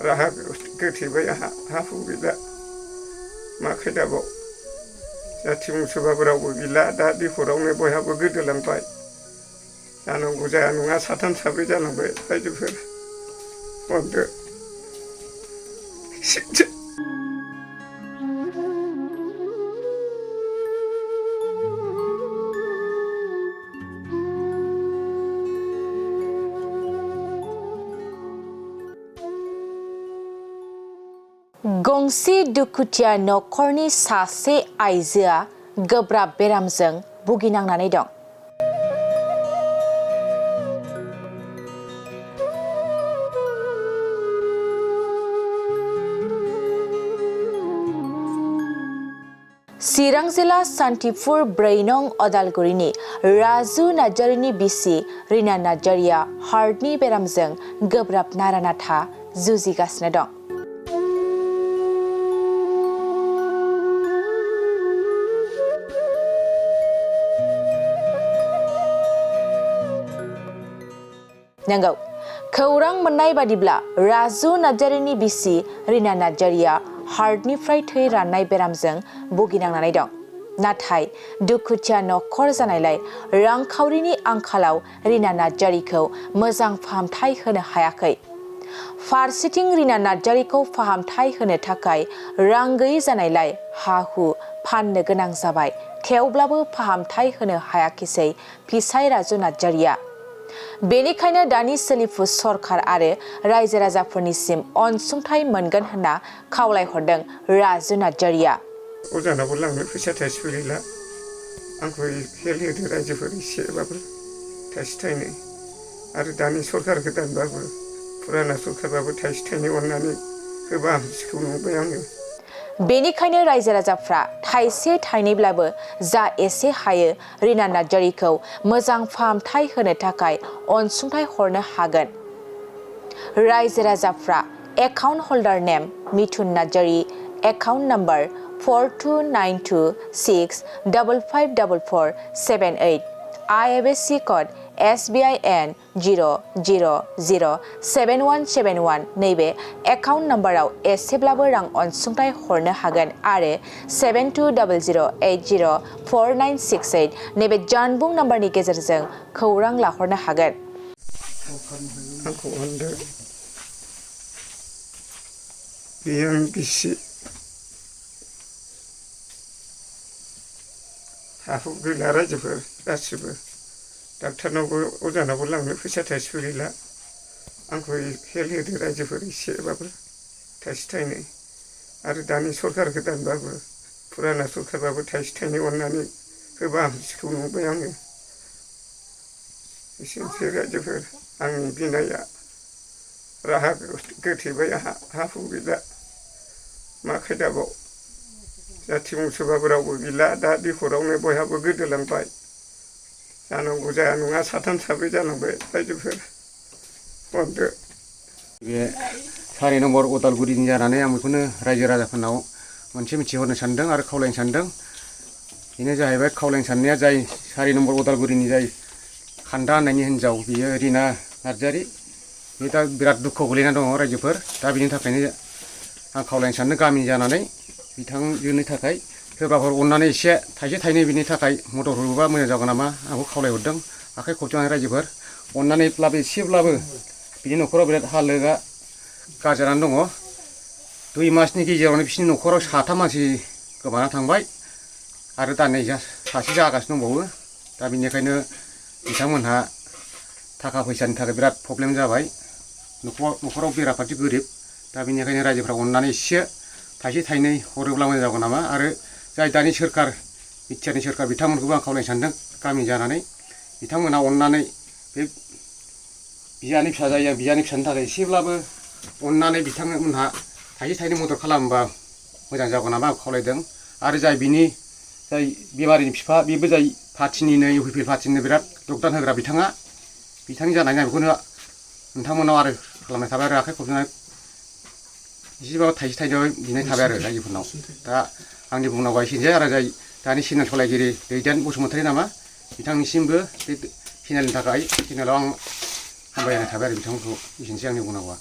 राहा गोथेबाय हा हु गैला मा खायदाबाव जाथि बंस'बाबो रावबो गैला दा बिहरावनो बयहाबो गोदोलांबाय जानांगौ जाया नङा साथाम साब्रै जालांबाय रायजोफोर अनदो गंसे दुखुथिया नखरनि सासे आइजोआ गोब्राब बेरामजों भुगिनांनानै दं। चिरां जिल्ला सान्तिपुर 4 नं अदालगुरिनि राजु नार्जारिनि बिसि रिना नार्जारिया हार्टनि बेरामजों गोब्राब नारा-नाथा जुजिगासिनो दं। नंगौ खौरां मोननाय बादिब्ला राजु नार्जारिनि बिसि रिना नार्जारिया हार्टनिफ्राय थै राननाय बेरामजों भुगिनांनानै दं। नाथाय दुखुथिया नखर जानायलाय रांखावरिनि आंखालाव रिना नार्जारिखौ मोजां फाहामथाय होनो हायाखै। फारसेथिं रिना नार्जारिखौ फाहामथाय होनो थाखाय रां गैयै जानायलाय हा-हु फाननो गोनां जाबाय। थेवब्लाबो फाहामथाय होनो हायाखिसै फिसाय राजु नार्जारिया। बेनिखायनो दानि सोलिफु सरकार आरो रायजो राजाफोरनिसिम अनसुंथाय मोनगोन होनना खावलायहरदों राजु नार्जारिया। अजानावबो लांनो फैसा थाइसेबो गैला आंखौ हेल्प होदो रायजोफोर एसेबाबो थाइसे थाइनै आरो दानि सरकार गोदानबाबो फुराना सरकारबाबो थाइसे थाइनै अननानै होबा हामसिगौ नंबाय आङो। बेनिखायनो रायजो राजाफ्रा थाइसे थाइनैब्लाबो जा एसे हायो रिना नार्जारिखौ मोजां फाहामथाय होनो थाखाय अनसुंथाय हरनो हागोन। रायजो राजाफ्रा account holder name Mithun Narzary, account number 4292655447 IFSC code SBIN 0007171 नैबे एकाउन्ट नम्बराव एसेब्लाबो रां अनसुंथाय हरनो हागोन आरो 7200804968 नैबे जानबुं नम्बरनि गेजेरजों खौरां लाहरनो हागोन। आंखौ अनदो बेयो आंनि बिसि हा-हु गैला रायजोफोर गासिबो डाक्टारनावबो अजानावबो लांनो फैसा थाइसेबो गैला आंखौ हेल्प होदो रायजोफोर एसेबाबो थाइसे थाइनै आरो दानि सरकार गोदानबाबो फुराना सरकारबाबो थाइसे थाइनै अननानै होबा हामसिगौ नंबाय आङो। एसेनोसै रायजोफोर आंनि बिनाया राहा गोथेबाय हा हु गैला मा खायदाबाव जाथि बंस'बाबो रावबो गैला दा बिहरावनो बयहाबो गोदोलांबाय जानांगौ जाया नङा साथाम साब्रै जालांबाय रायजोफोर अनदो। बे 4 नम्बर अदालगुरिनि जानानै आं बेखौनो रायजो राजाफोरनाव मोनसे मिथिहरनो सानदों आरो खावलायनो सानदों। बेनो जाहैबाय खावलायनो साननाया जाय 4 नम्बर अदालगुरिनि जाय खान्दा होननायनि हिन्जाव बियो रिना नार्जारि बे दा बिराद दुखुआव गोलैना दङ रायजोफोर। दा बिनि थाखायनो आं खावलायनो सानदों गामि जानानै बिथांजोनि थाखाय सोरबाफोर अननानै एसे थाइसे थाइनै बिनि थाखाय मदद हरोबा मोजां जागोन नामा आंखौ खावलायहरदों आखाइ खबजानाय रायजोफोर अननानैब्लाबो एसेब्लाबो बिनि न'खराव बिराद हालोदा गाज्रि जानानै दङ। 2 मासनि गेजेरावनो बिसिनि न'खराव 7 मानसि गोमाना थांबाय आरो दा नै सासे जागासिनो दंबावो। दा बेनिखायनो बिथांमोनहा थाखा फैसानि थाखाय बिराद प्रब्लेम जाबाय न'खराव बेराफारसे गोरिब। दा बेनिखायनो रायजोफ्रा अननानै एसे थाइसे थाइनै हरोब्ला मोजां जागोन नामा आरो जाय दानि सोरखार बिटिआरनि सोरखार बिथांमोनखौबो आं खावलायनो सानदों गामि जानानै बिथांमोनहा अननानै बे बियानि फिसा जायो बियानि फिसानि थाखाय एसेब्लाबो अननानै बिथांमोनहा थाइसे थाइनै मदद खालामोबा मोजां जागोन नामा आं खावलायदों। आरो जाय बिनि जाय बेमारिनि बिफा बेबो जाय पार्टिनिनो इउपिपिएल पार्टिनिनो बिराद योगदान होग्रा बिथांनि जानायनि आं बेखौनो नोंथांमोनाव आरो खालामनाय थाबाय आरो आखाइ खबजानाय एसेबाबो थाइसे थाइनै बिनाय थाबाय आरो रायजोफोरनाव। दा आंनि बुंनांगौआ एसेनोसै आरो जाय दानि चेनेल सालायगिरि दैदेन बसुमतारी नामा बिथांनिसिमबो बे चेनेलनि थाखाय चेनेलाव आं हामबायनाय थाबाय आरो बिथांमोनखौ एसेनोसै आंनि बुंनांगौआ।